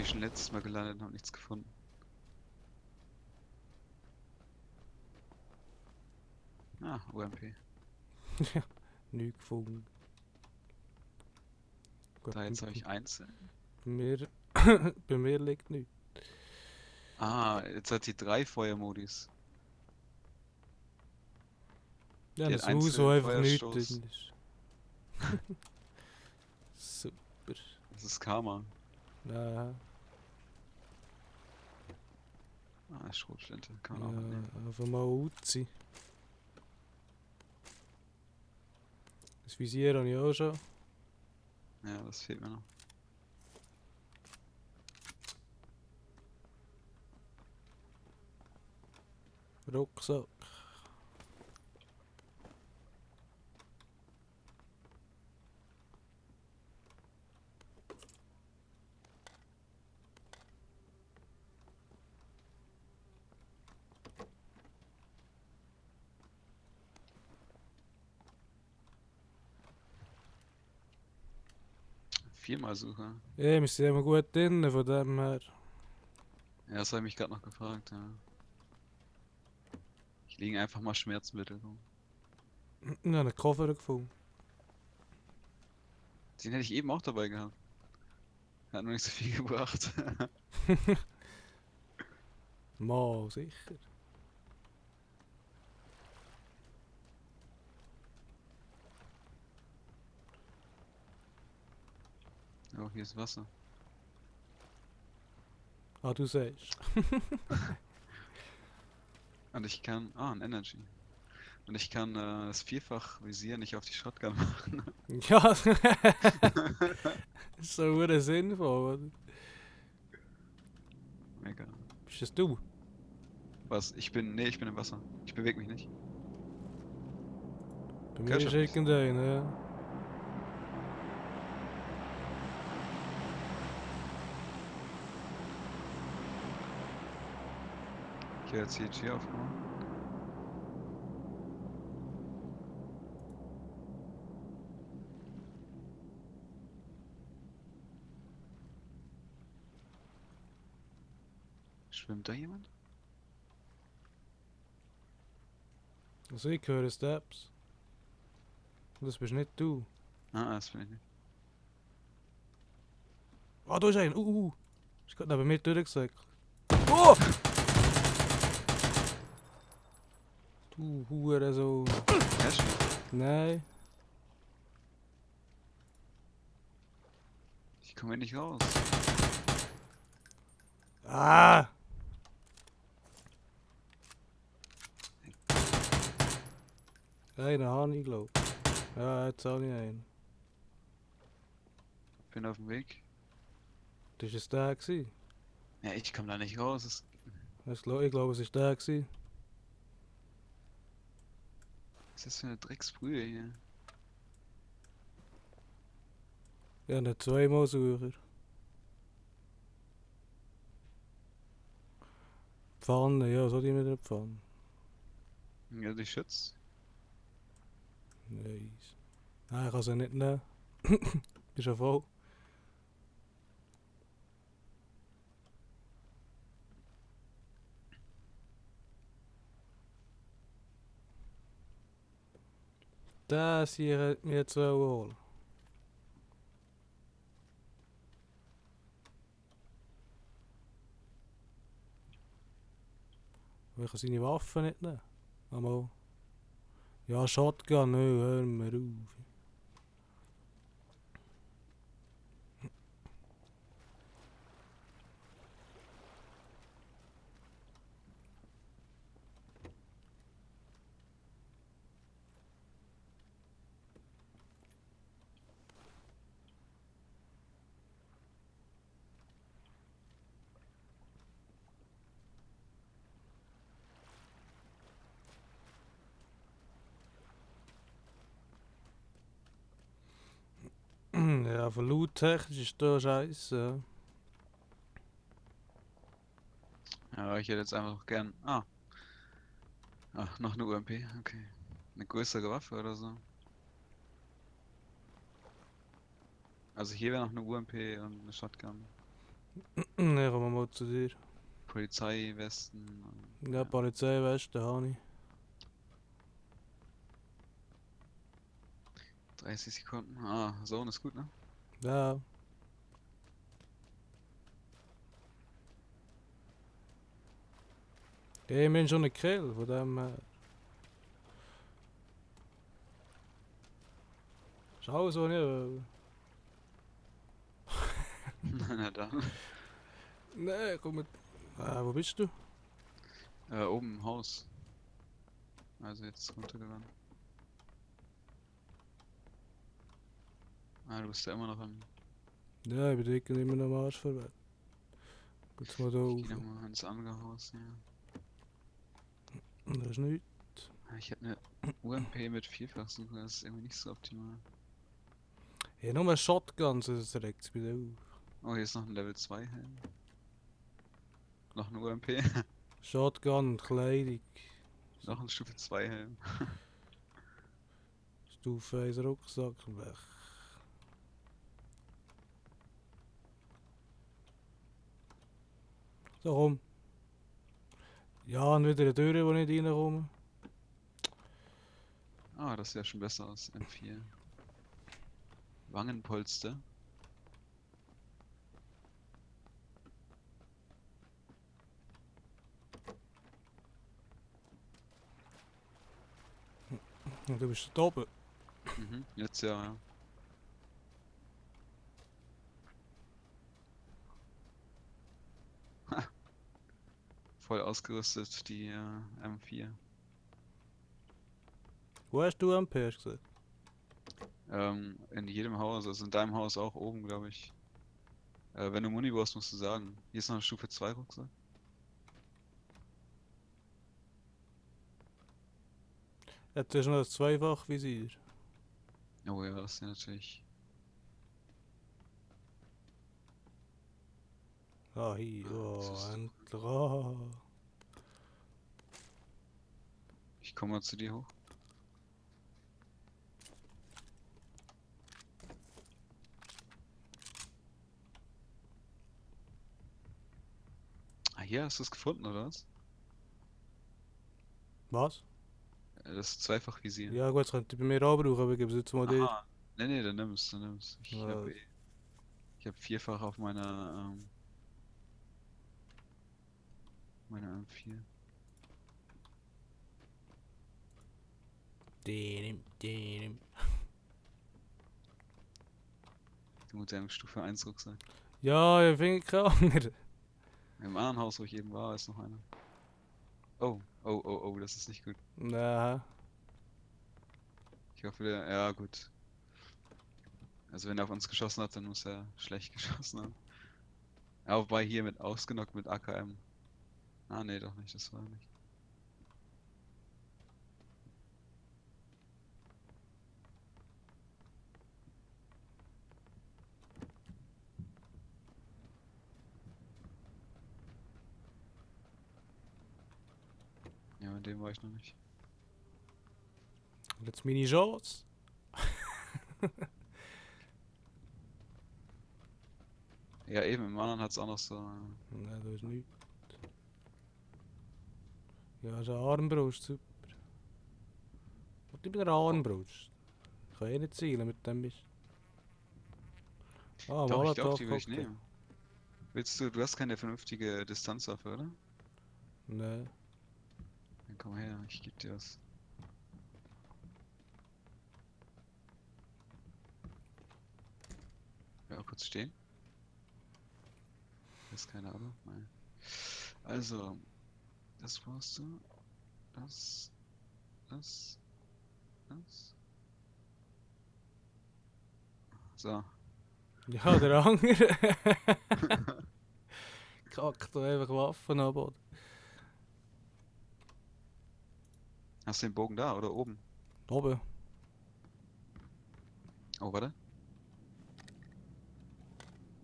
ich schon letztes Mal gelandet und habe nichts gefunden. Ah, UMP. Nichts gefunden. Gut, Da jetzt habe ich eins. bei mir, bei mir liegt nichts. Ah, jetzt hat die 3 Feuermodis. Ja, Die ein hat Haus, wo einfach nichts Einzelfeuerstoß. drin ist. Super. Das ist Karma. Ja, Ah, Schrotflinte. Kann man auch mitnehmen. ja, einfach mal Uzi. Das Visier habe ich auch schon. Ja, das fehlt mir noch. Rucksack. Viermal Suche. Ja, wir sind immer gut drin, von dem her. Ja, das habe ich mich gerade noch gefragt, ja. Hier liegen einfach mal Schmerzmittel rum. Ich habe einen Koffer gefunden. Den hätte ich eben auch dabei gehabt. Hat nur nicht so viel gebracht. Mal, sicher. Oh, hier ist Wasser. Ah, du sagst. Und ich kann. Ah, ein Energy. Und ich kann das Vierfach-Visier nicht auf die Shotgun machen. Ja, das ist so verdammt sinnvoll, oder? Mega. Bist das du? Was? Ich bin. Nee, ich bin im Wasser. Ich bewege mich nicht. Bei mir ist Hörst du mich? irgendeiner, ja. Ich habe jetzt CG aufgemacht. Schwimmt da jemand? Also ich höre Steps. Und das bist nicht du. Ah, das bin ich nicht. Ah, da ist einer. Ist gerade neben mir durchgesagt. Oh! Du Hurensohn. Hörst du mich? Nein. Ich komme hier nicht raus. Ah! Einen habe ich, glaube ich. Ja, jetzt habe ich einen. Bin auf dem Weg. Das war es der. Gewesen. Ja, ich komme da nicht raus. Ich glaube, es war der. Gewesen. Was ist das für eine Drecksbrühe hier? Ja, nicht zweimal Sucher. Pfanne, ja, so die mit der Pfanne. Ja, die Schütz. Nice. Ah, ich kann sie nicht nehmen. Ist ja voll. Das hier hat mir jetzt holen. Aber ich kann seine Waffe nicht nehmen. Einmal. Ja, Shotgun, nö, hör mir auf. Ja, von lauttechnisch ist da scheiße. Ja, ich hätte jetzt einfach gern. Ah. Ach, noch eine UMP. Okay. Eine größere Waffe oder so. Also hier wäre noch eine UMP und eine Shotgun. Ne, kommen wir mal zu dir. Polizeiwesten. Ja, Polizeiweste habe ich. 30 Sekunden. Ah, Zone ist gut, ne? Ja. Ja, ich meine schon einen Kill, von dem her. Ist alles, was ich will. Na dann. Nee, komm mit. Wo bist du? Oben im Haus. Also jetzt runtergegangen. Ah, du bist ja immer noch am. Ja, ich bin dick und immer noch am Arsch vorwärts. Geht's mal da Ich rauf. geh nochmal ins andere Haus, ja. Das ist nichts. Ich hätte eine UMP mit Vielfachsuche, das ist irgendwie nicht so optimal. Ja, nur ein Shotgun, das regt es wieder auf. Oh, hier ist noch ein Level 2 Helm. Noch eine UMP. Shotgun und Kleidung. Noch ein Stufe 2 Helm. Stufe 1 Rucksack weg. So, komm. Ja, und wieder eine Tür, wo ich nicht reinkomme. Ah, das sieht ja schon besser aus. M4. Wangenpolster. Und du bist da oben. Mhm, jetzt ja, ja. Voll ausgerüstet, die M4. Wo hast du MP, hast du gesagt? In jedem Haus, also in deinem Haus auch oben, glaube ich. Wenn du Muni brauchst, musst du sagen. Hier ist noch ein Stufe 2 Rucksack. Jetzt hast du noch ein Zweifachvisier. Oh ja, das ist ja natürlich. Ah, hier, Das oh, ist, endlich. Ah. ich komme mal zu dir hoch. Ah, hier hast du es gefunden, oder was? Was? Das Zweifachvisier. Ja gut, das könnte ich bei mir auch brauchen, aber ich gebe es jetzt mal dir. Aha. Nee, nee, dann nimm's, dann nimm's. Ja, Ich hab vierfach auf meiner M4. den. Du mit deinem Stufe 1 Rucksack. Ja, ich finde keine andere. Im anderen Haus, wo ich eben war, ist noch einer. Oh, oh, oh, oh, das ist nicht gut. Na, Ich hoffe, der. Ja, gut. Also, wenn er auf uns geschossen hat, dann muss er schlecht geschossen haben. Ja, wobei hier mit ausgenockt mit AKM. Ah, nee, doch nicht, das war er nicht. Ja, mit dem war ich noch nicht. jetzt meine Chance. Ja, eben, im anderen hat es auch noch so. Nein, da ist nichts. Ja, das ist eine Armbrust, super. Und ich bin eine Armbrust. Ich kann eh nicht zielen mit dem bist. Ah, Doch, ich glaube, Molotov die will ich Cocktail. nehmen. Du hast keine vernünftige Distanzwaffe, oder? Nein. Dann komm her, ich geb dir was. Ja, kurz stehen. Hier ist keine Ahnung. Nein. Also, das brauchst du. Das. Das. Das. So. Ja, der andere. Kackt da einfach Waffen ab, oder? Hast du den Bogen da oder oben? Oben. Oh, warte.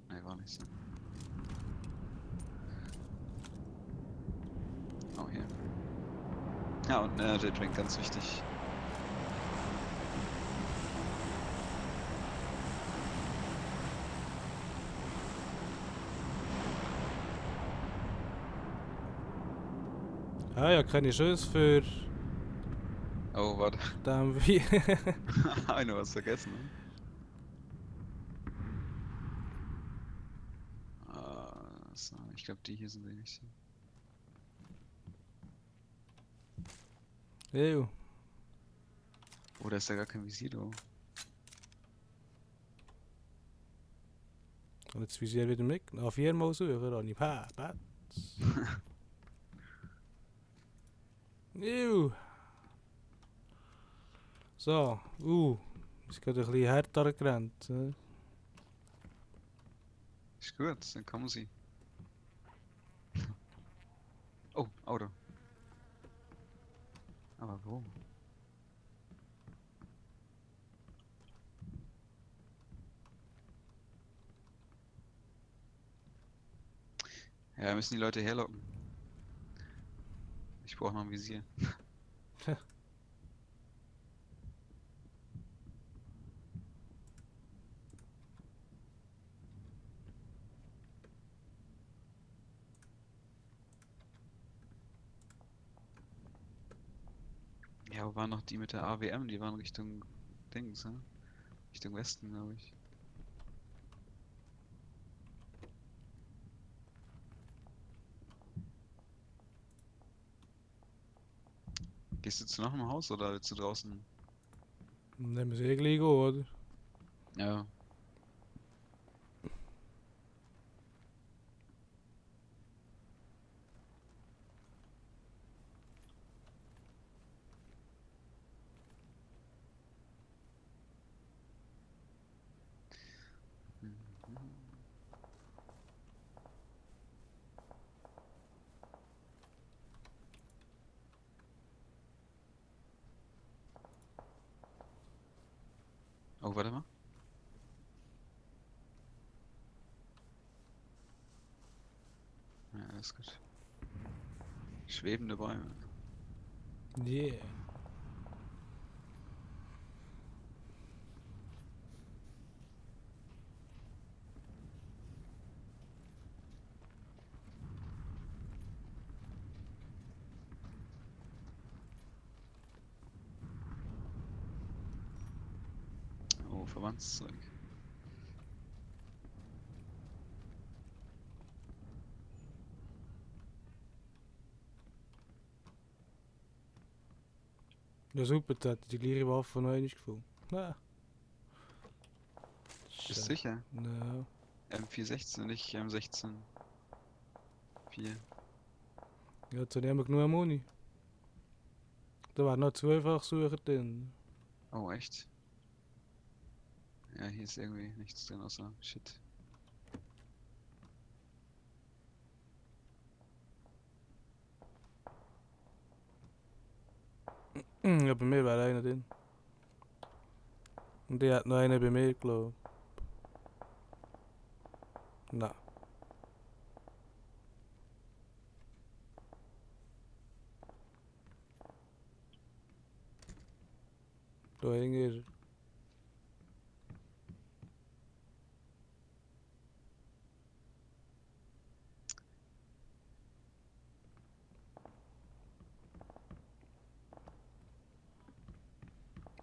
Nee, war nicht so. Oh, hier. Ja, und Energy Drink, ganz wichtig. Ah ja, keine Chance für Oh, warte. den wie. Hab ich noch was vergessen, ne? So, ich glaube, die hier sind die nicht. Ew. Oh, da ist ja gar kein Visier, du. Und jetzt Visier wieder mit. Ah, viermal suchen, habe ich Pat. Ew. So, ist gerade ein bisschen härter gerannt. Ist gut, dann kommen sie. Oh, Auto. Aber wo? Ja, wir müssen die Leute herlocken. Ich brauche noch ein Visier. Ja, wo waren noch die mit der AWM? Die waren Richtung Dings, ne? Richtung Westen, glaube ich. Gehst du zu noch einem Haus oder willst du draußen? Dann nehmen wir sie eh gleich gehen, oder? Ja. Mhm. Oh, warte mal. Ja, das ist gut. Schwebende Bäume. Yeah. Oh, Verbandszeug. Ja super, jetzt hat er die gleiche Waffe noch einmal gefunden. Ah, Bist scheiße. sicher? No. M416, nicht M16. 4. Ja, jetzt habe ich immer genug Muni. Da wäre noch zweifach suchen drin. Oh, echt? Ja, hier ist irgendwie nichts drin außer Shit. Ja, bei mir wäre einer drin. Und die hat noch einen bei mir, glaube ich. Nein. Da hängt er.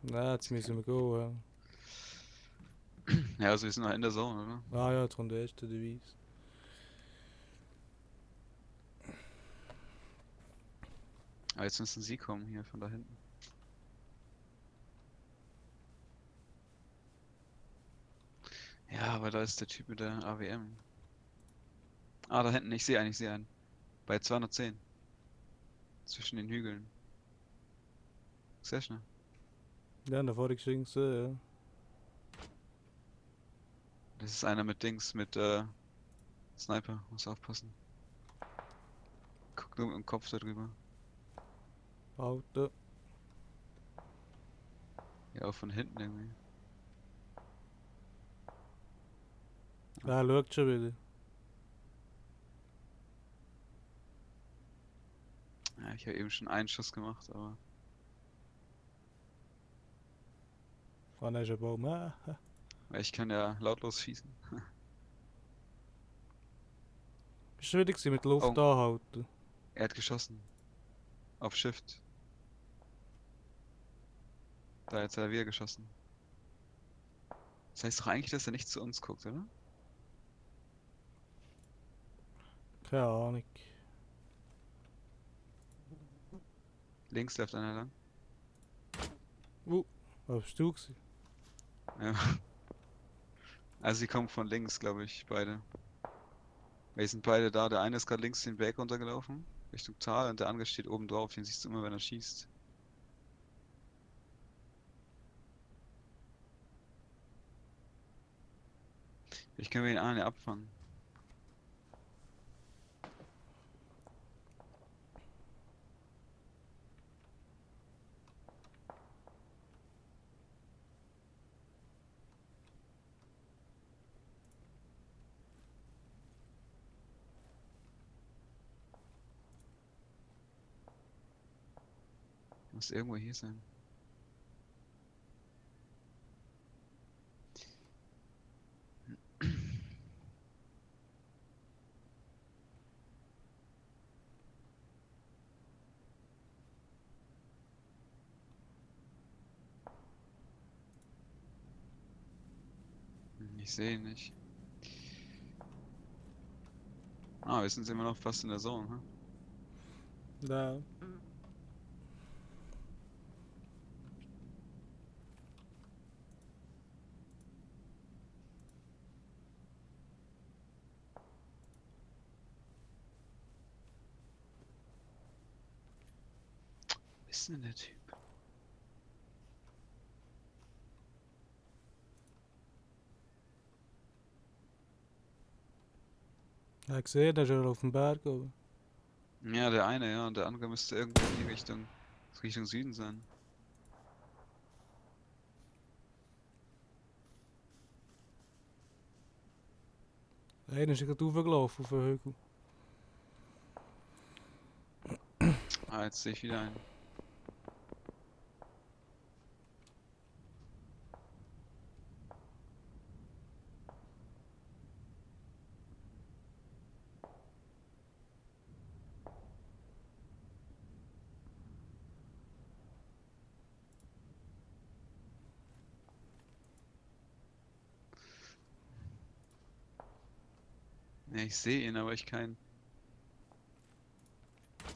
Nein, jetzt müssen wir gehen. Ja, also wir sind noch in der Zone, oder? Ja. Ah ja, jetzt kommt der erste Device. Aber jetzt müssen sie kommen hier von da hinten. Ja, aber da ist der Typ mit der AWM. Ah, da hinten, ich sehe einen, ich sehe einen. Bei 210. Zwischen den Hügeln. Sehr schnell. Ja, da vorne geschrieben gesehen, ja. Das ist einer mit Dings, mit Sniper. Muss aufpassen. Guck nur mit dem Kopf darüber. Auto. Ja, auch von hinten irgendwie. Ja, schaut schon wieder. Ja, ich habe eben schon einen Schuss gemacht, aber. Ah, da ist ein Baum. Ah. Weil ich kann ja lautlos schießen. Bist du wieder gewesen mit Luft Oh, anhalten? er hat geschossen. Auf Shift. Da jetzt hat er wieder geschossen. Das heißt doch eigentlich, dass er nicht zu uns guckt, oder? Keine Ahnung. Links läuft einer lang. Was bist du gewesen? Ja. Also sie kommen von links, glaube ich, beide. Weil die sind beide da. Der eine ist gerade links den Berg runtergelaufen, Richtung Tal, und der andere steht oben drauf. Den siehst du immer, wenn er schießt. Ich kann mir den einen abfangen. Muss irgendwo hier sein. Ich sehe ihn nicht. Ah, wir sind immer noch fast in der Zone, hm? Da. Wo ist denn der Typ? Ja, gesehen, der ist ja auf dem Berg oben. Ja, der eine, ja, und der andere müsste irgendwo in die Richtung Süden sein. Einer ist gerade hochgelaufen auf den Hügel. Ah, jetzt sehe ich wieder einen. Ja, ich sehe ihn, aber ich keinen.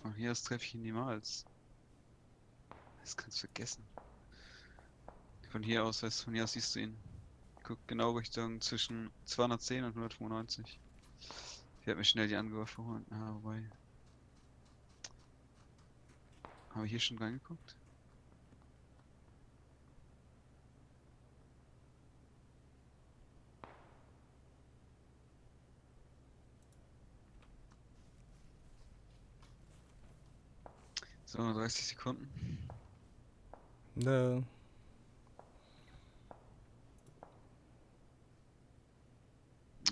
Von hier aus treffe ich ihn niemals. Das kannst du vergessen. Von hier aus, weißt du, von hier aus siehst du ihn. Guck genau Richtung zwischen 210 und 195. Ich werde mir schnell die Angriffe holen. Ah, wobei. Habe ich hier schon reingeguckt? So, 30 Sekunden. Da.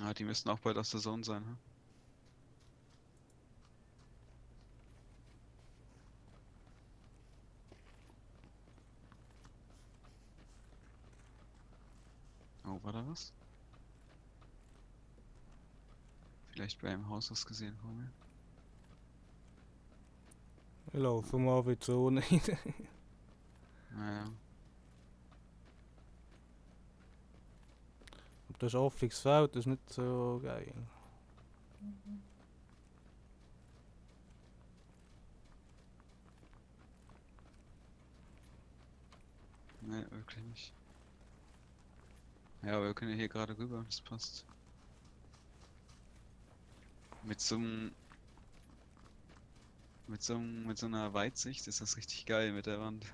Ah, die müssten auch bald aus der Zone sein, hm? Oh, war da was? Vielleicht bei einem Haus was gesehen von mir. Ich laufe mal in die Zone rein. Naja. Das ist offenes Feld, das ist nicht so geil. Ne, wirklich nicht. Ja, aber wir können ja hier gerade rüber, das passt. Mit so einem, mit so einer Weitsicht ist das richtig geil mit der Wand.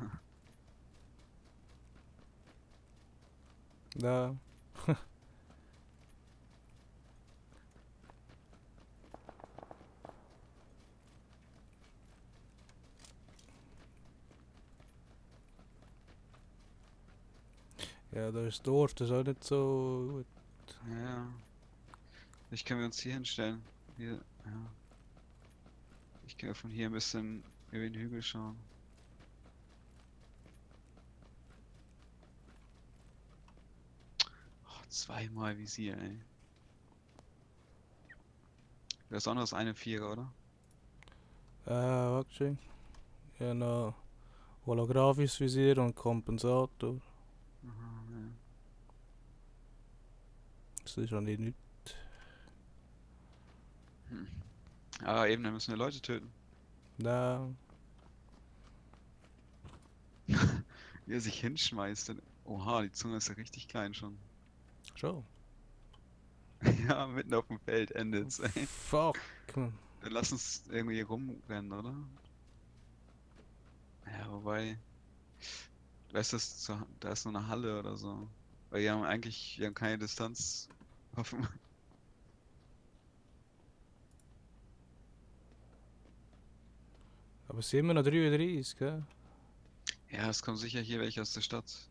Da. Ja, da ist das Dorf, das ist auch nicht so gut. Ja, ich können wir uns hier hinstellen. Hier, ja. Ich kann von hier ein bisschen über den Hügel schauen. Oh, zweimal Visier, ey. Das ist auch noch das eine Vierer, oder? Warte schön. Ja, noch holographisches Visier und Kompensator. Aha, ja. Das ist auch nicht. Hm. Ah, eben, dann müssen wir Leute töten. Da. Wie er sich hinschmeißt. Oha, die Zunge ist ja richtig klein schon. Schon. Ja, mitten auf dem Feld endet's, ey. Fuck, man. Dann lass uns irgendwie rumrennen, oder? Ja, wobei, weißt du, da ist so eine Halle oder so. Weil wir haben keine Distanz offen. Aber es sind immer noch 33, gell? Ja, es kommen sicher hier welche aus der Stadt.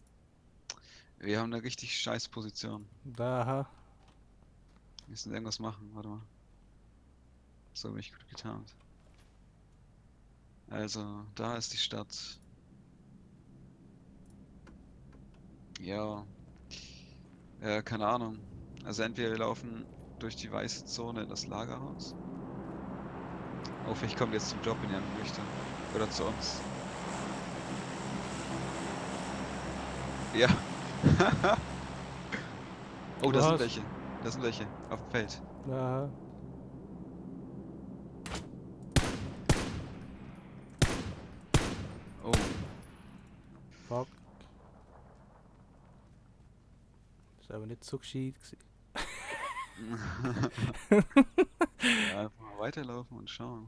Wir haben eine richtig scheiß Position. Da, aha. Wir müssen irgendwas machen, warte mal. So bin ich gut getarnt. Also, da ist die Stadt. Ja, keine Ahnung. Also entweder wir laufen durch die weiße Zone in das Lagerhaus. Oh, vielleicht kommt jetzt zum Job in die andere Richtung. Oder zu uns. Ja. Oh, da sind Was? welche. Da sind welche. Auf dem Feld. Da, aha. Oh. Fuck. Das war aber nicht so gescheit gewesen. Ja, einfach mal weiterlaufen und schauen.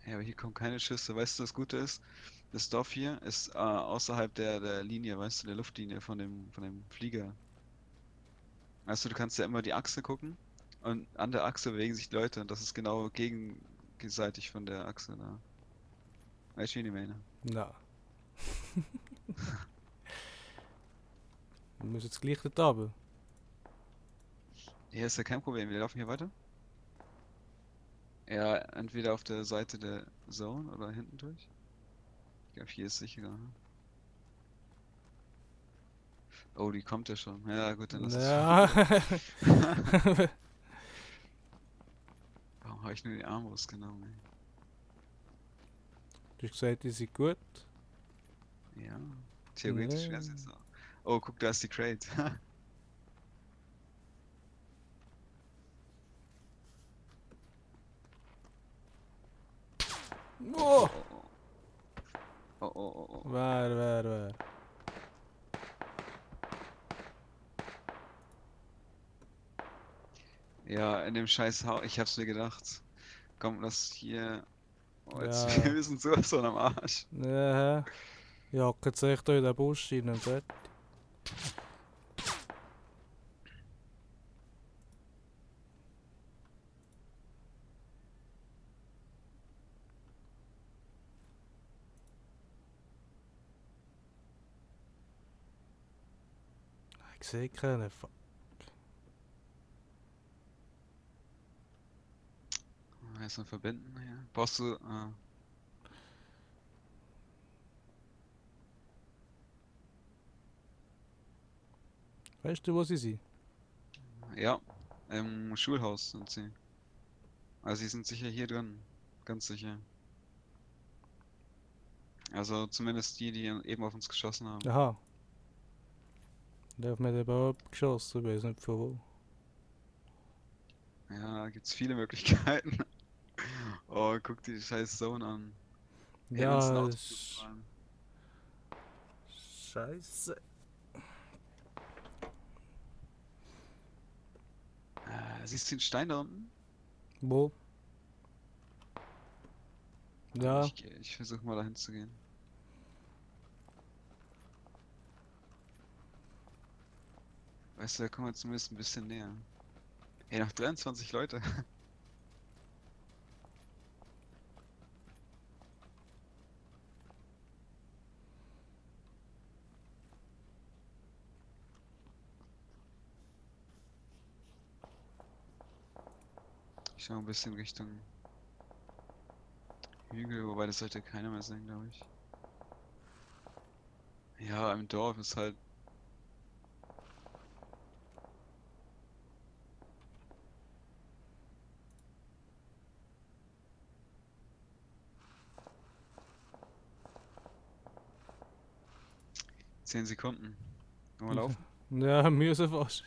Ja, aber hier kommen keine Schüsse. Weißt du, das Gute ist? Das Dorf hier ist außerhalb der Linie, weißt du, der Luftlinie von dem Flieger. Weißt du, du kannst ja immer die Achse gucken und an der Achse bewegen sich die Leute und das ist genau gegenseitig von der Achse da. Weißt du, wie ich meine? Na. Wir müssen jetzt gleich dort runter. Ja, ist ja kein Problem. Wir laufen hier weiter. Ja, entweder auf der Seite der Zone oder hinten durch. Ich glaube, hier ist sicherer. Ne? Oh, die kommt ja schon. Ja, gut, dann lass uns Ja. vorgehen. Warum habe ich nur die Armbrust genommen, ey? Du hast gesagt, die sind gut. Ja, theoretisch wäre es Nee. jetzt auch. Oh, guck, da ist die Crate. Oh, Oh! oh, oh. Oh, oh, oh, oh. Oh. Wer? Ja, in dem scheiß Haus. Ich hab's mir gedacht. Komm, lass hier. Oh, jetzt, Ja. wir sind sowas von am Arsch. Ja. Ich hocke jetzt echt hier in den Busch rein und fertig. Ich sehe keinen. Erstmal verbinden hier. Brauchst du. Weißt du, wo sie sind? Ja, im Schulhaus sind sie. Also, sie sind sicher hier drin. Ganz sicher. Also, zumindest die eben auf uns geschossen haben. Aha. Der hat mir den Ball geschossen, ich weiß nicht von wo. Ja, da gibt's viele Möglichkeiten. Oh, guck dir die scheiß Zone an. Hey, wenn es ein Ja, Auto ist. fahren. Scheiße. Siehst du den Stein da unten? Wo? Ja, Ich versuche mal dahin zu gehen. Weißt du, da kommen wir zumindest ein bisschen näher. Hey, noch 23 Leute. Ich schau ein bisschen Richtung Hügel, wobei das sollte keiner mehr sein, glaube ich. Ja, im Dorf ist halt. 10 Sekunden. Wollen wir laufen? Ja, müssen fast.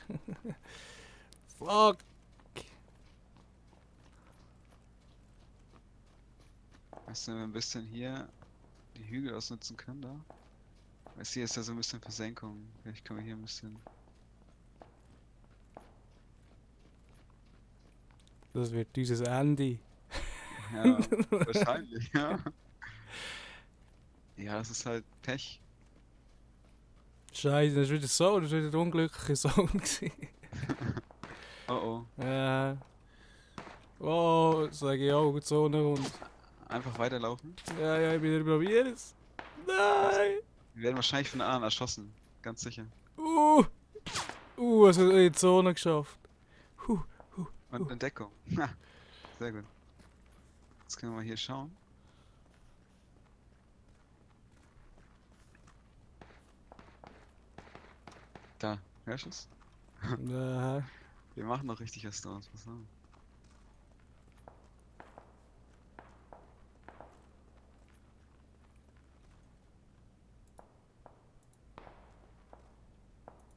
Fuck! Weißt du, wenn wir ein bisschen hier die Hügel ausnutzen können da? Weißt du, hier ist ja so ein bisschen Versenkung. Vielleicht können wir hier ein bisschen. Das wird dieses Ende. Ja, wahrscheinlich, ja. Ja, das ist halt Pech. Scheiße, das ist wieder so, das war wieder der unglückliche Sohn gewesen. Oh oh. Oh, sage ich auch, die Sonne kommt. Einfach weiterlaufen. Ja, ja, ich wieder probiere es. Nein! Wir werden wahrscheinlich von anderen erschossen. Ganz sicher. Uh! Es hat in die Zone geschafft. Und in Deckung. Ha, sehr gut. Jetzt können wir mal hier schauen. Da, hörst du es? Ja, Wir machen noch richtig was draus. Pass auf.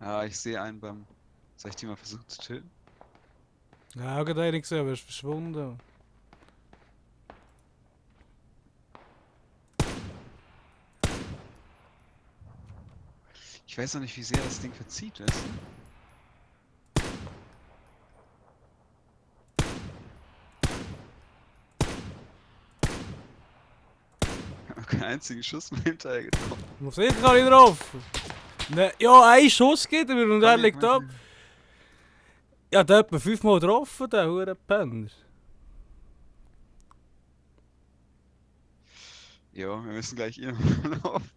Ah, ich sehe einen beim. Soll ich die mal versuchen zu töten? ja, auch gerade einen gesehen, aber er ist verschwunden. Ich weiß noch nicht, wie sehr das Ding verzieht, weißt du? Ich hab keinen einzigen Schuss mehr hinterher getroffen. Muss sicher gar nicht drauf. Ne, ja, einen Schuss geht er und er liegt ab. Ja, der hat etwa 5-mal getroffen, der hure Penner. Ja, wir müssen gleich hier laufen.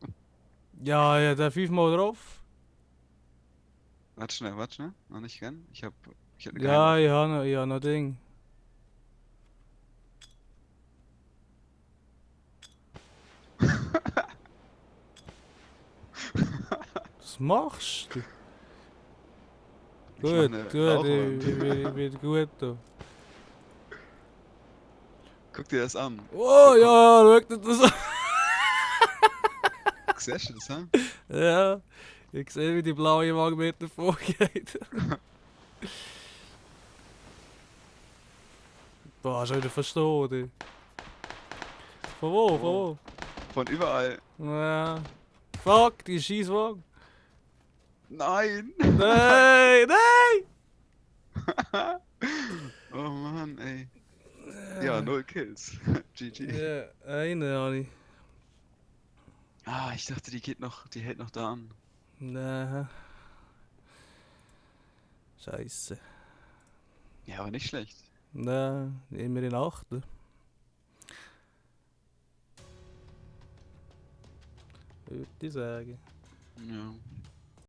Ja, ja, der 5-mal drauf. Warte schnell. Noch nicht rennen. Ich hab eine Ja, Geheimwaffe. ich habe noch Ding. Was machst du? Ich mach Gut, eine gut, Rauchwand. ich bin gut da. Guck dir das an. Oh ja, schau dir das an. Sehr schön, das, hä? Ja, ich sehe, wie die blaue Magmeter vorgeht. Boah, schon wieder verstanden. Von wo, von wo? Von überall. Ja. Fuck, die Scheißwagen. Nein! Nein, nein! Oh Mann, ey. Ja, 0 Kills. GG. Ja, eine habe ich. Ah, ich dachte, die hält noch da an. Nein. Scheiße. Ja, aber nicht schlecht. Nein, immer in Achten. Würde ich sagen. Ja.